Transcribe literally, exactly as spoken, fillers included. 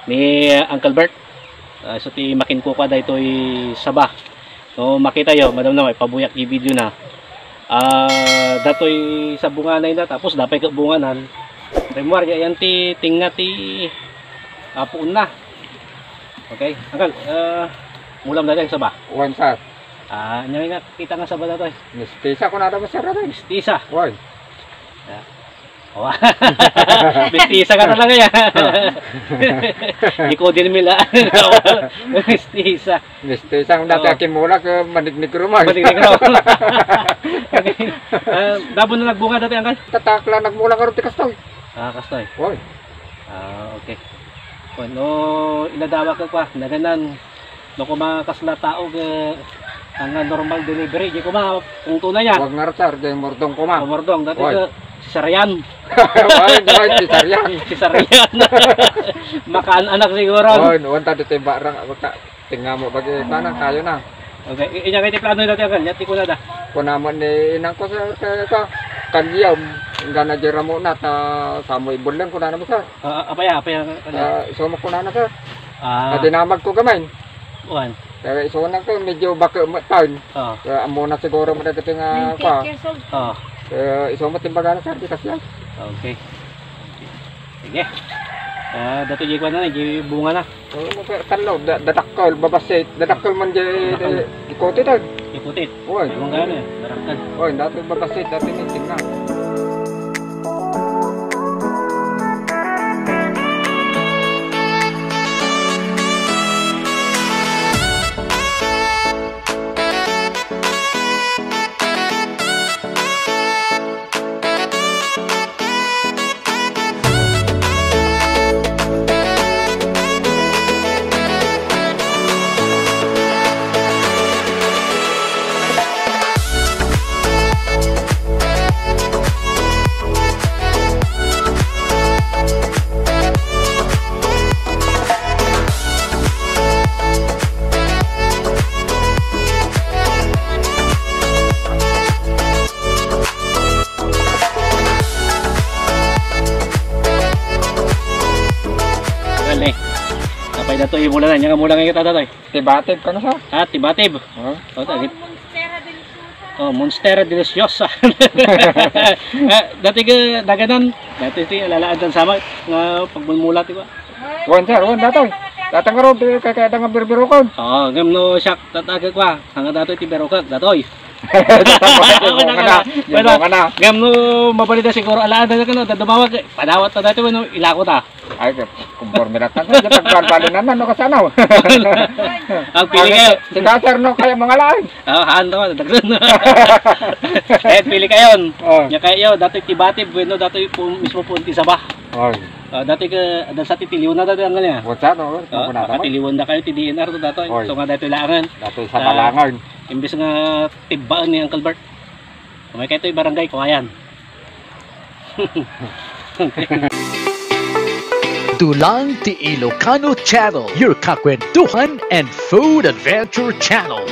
ni Uncle Bert. Ah, isu ti makinkukua daytoy saba. No, makitayo, madamdama, ipabuyak ti video na. Ah, datoy sa bunganay na, tapos dapay ket bunganan. Rimmuar, yan ti tinga ti, ah, puonna. Okay, Uncle, ah, mulam daytoy saba. Wen, sir. Ah, ania nga kita nga saba daytoy? Mistisa kunada met, sir, daytoy. Mistisa. Wen. Ah. Wa-, mistisa ka talaga, ya. Ikaw din, Mila. Mistisa. Mistisa, ang dati Oo. Akin mula ka manignigro man. Manignigro. Okay. Ah, damo na nagbunga daytoy, Uncle? Tatakla, nagmula ka ron ti kastoy. Ah, kastoy. Oy. Ah, okay. Bueno, inadawa ka pa, naganan. No, koma kasla tao, eh, ang normal delivery, di koma, kung tunay niya. Wag nga, sir, di mordong koma. Oh, mordong, dati Oy. Ka, cesarean. Oy, oy, cesarean. Cesarean. Makaan anak siguro. Oy, nuwan ta dito yung barang, ako ta, tingnan mo, bagi, tanang kayo na. Okay, i-, inya kayo ti plano dati, Uncle, yati ko na da. Kung naman ni inang ko, sir, kaya ka, kalyam, nga na jera mo na, ta, sa mo ibulong ko na naman, sir. Ah, apaya, apaya, ano? Ah, iso mo ko na na, sir. Ah. Pati namag ko gamay. Kuan. Kaya iso na ko, medyo baka mo taon. Ah. Kaya amo na siguro mo dagiti nga, Ninety-eight pa. Years old. Ah. Kaya iso mo timbaga na, sir, di kasya. Okay. Sige. Ah, dati di ko na, di bunga na. Oo, mo, sir, talo, da-, dadakkel, babasit, dadakkel man di, Dadakkel. Di, di kote, sir. Ikutit. Oy. Ay, mong gana eh. Baraktan. Oy, dati babasit, dati ni tingnan. Galing. Apay datoy, mula na. Nya nga mula nga kita datoy. Tibatib ka na sa? Ah, tibatib. Oh. Oh, tagit. Oh, Monstera Deliciosa. Ah, dati ka daganan. Dati ti alalaan dan sama nga pagmulmula ti ko. Wan, sir, wan, datoy. Datang ka ron, di ka kaya nga birbirokon. Oo, ngem no siak, tatagak ko, ah. Hangga datoy ti birokak, datoy. Yung mga na, yung Bueno, mga na. Ngem no mabalida siguro, alaan na kano, dadumawag, padawat na dati, bueno, ilako ta. Ay, kumporme na tanto, yung pagpapalinan na, no, kasano? Ang pili kayo. Si Gaser, no, kaya mga lain. Ah, haan to, dagsun. Eh, pili kayon. Oh. Nya kayo, dati tibatib, bueno, dati po, mismo po, ti saba. Oh. Ah, dati ka, ada sa titiliw na dati ang kanya. What's that, no? Ah, Wala naman. Makatiliwan da kayo, ti D N R to datoy. Oy. So nga dati laangan. Dati sa Ah, balangan. Imbis nga tibbaan ni Uncle Bert. May kayo ito, barangay, Kawayan. Dulang ti Ilocano Channel, your kakwentuhan and food adventure channel.